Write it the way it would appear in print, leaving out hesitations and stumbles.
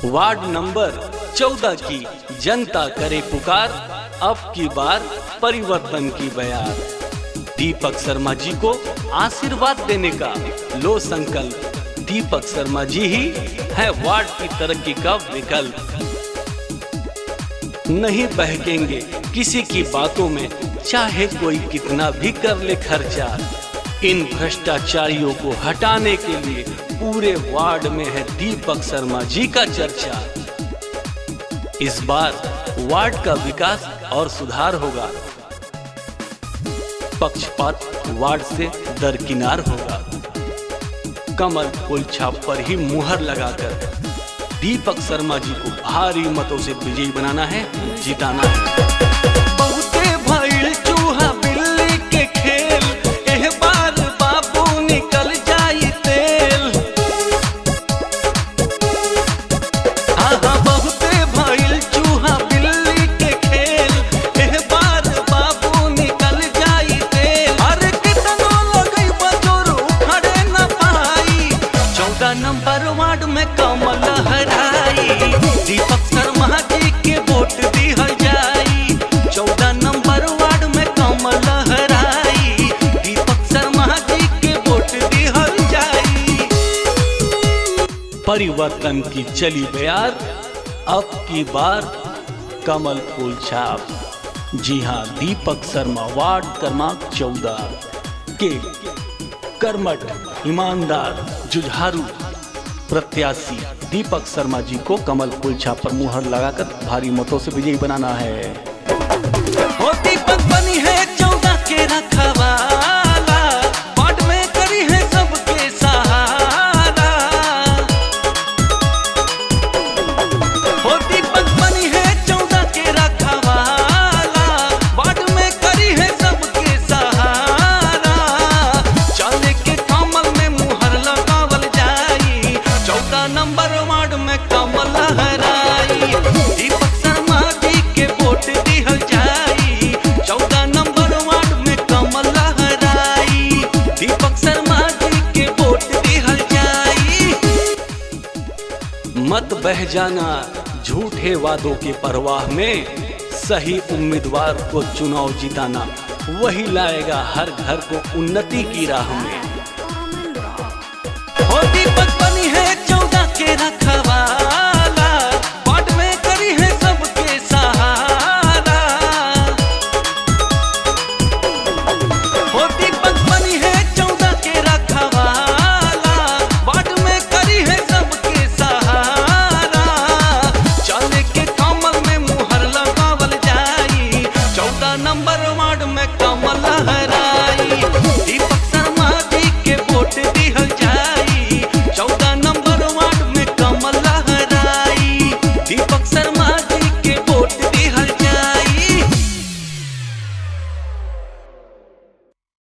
Ward number 14 की जनता करे पुकार, अब की बार परिवर्तन की बयार। दीपक शर्मा जी को आशीर्वाद देने का लो संकल्प। दीपक शर्मा जी ही है वार्ड की तरक्की का विकल्प। नहीं बहकेंगे किसी की बातों में, चाहे कोई कितना भी कर ले खर्चा। इन भ्रष्टाचारियों को हटाने के लिए पूरे वार्ड में है दीपक शर्मा जी का चर्चा। इस बार वार्ड का विकास और सुधार होगा, पक्षपात वार्ड से दरकिनार होगा। कमल फूल छाप पर ही मुहर लगाकर दीपक शर्मा जी को भारी मतों से विजयी बनाना है, जिताना है। बहुते भइल चूहा बिल्ली के खेल, एह बार बाबू निकल जाई तेल। हाँ हाँ, बहुते भइल चूहा बिल्ली के खेल, एह बार बाबू निकल जाई तेल। अरे कितनो लगइबा जोर, उखड़े न पाई। 14 नंबर वार्ड में कमल लहराई, दीपक शर्मा जी के वोट दिहल जाई। 14 नंबर वार्ड में कमल लहराई, दीपक शर्मा जी के वोट दिहल जाई। परिवर्तन की चली बयार, अब की बार कमल फूल छाप। जी हाँ, दीपक शर्मा वार्ड क्रमांक 14 के कर्मठ, ईमानदार, जुझारू प्रत्याशी दीपक शर्मा जी को कमल फूल छाप पर मुहर लगाकर भारी मतों से विजयी बनाना है। ओ दीपक बनी है 14 के रखवाला, वार्ड में करी है सबके सहारा। ओ दीपक बनी है 14 के रखवाला, वार्ड में करी है सबके सहारा। चले के कमल में मुहर लगावल जाई, 14 नंबर वार्ड में कमल लहराई, दीपक शर्मा जी के वोट दिहल जाई। 14 नंबर वार्ड में कमल लहराई, दीपक शर्मा जी के वोट दिहल जाई। मत बह जाना झूठे वादों के परवाह में, सही उम्मीदवार को चुनाव जिताना, वही लाएगा हर घर को उन्नति की राह में। Common Rock. हो दीपक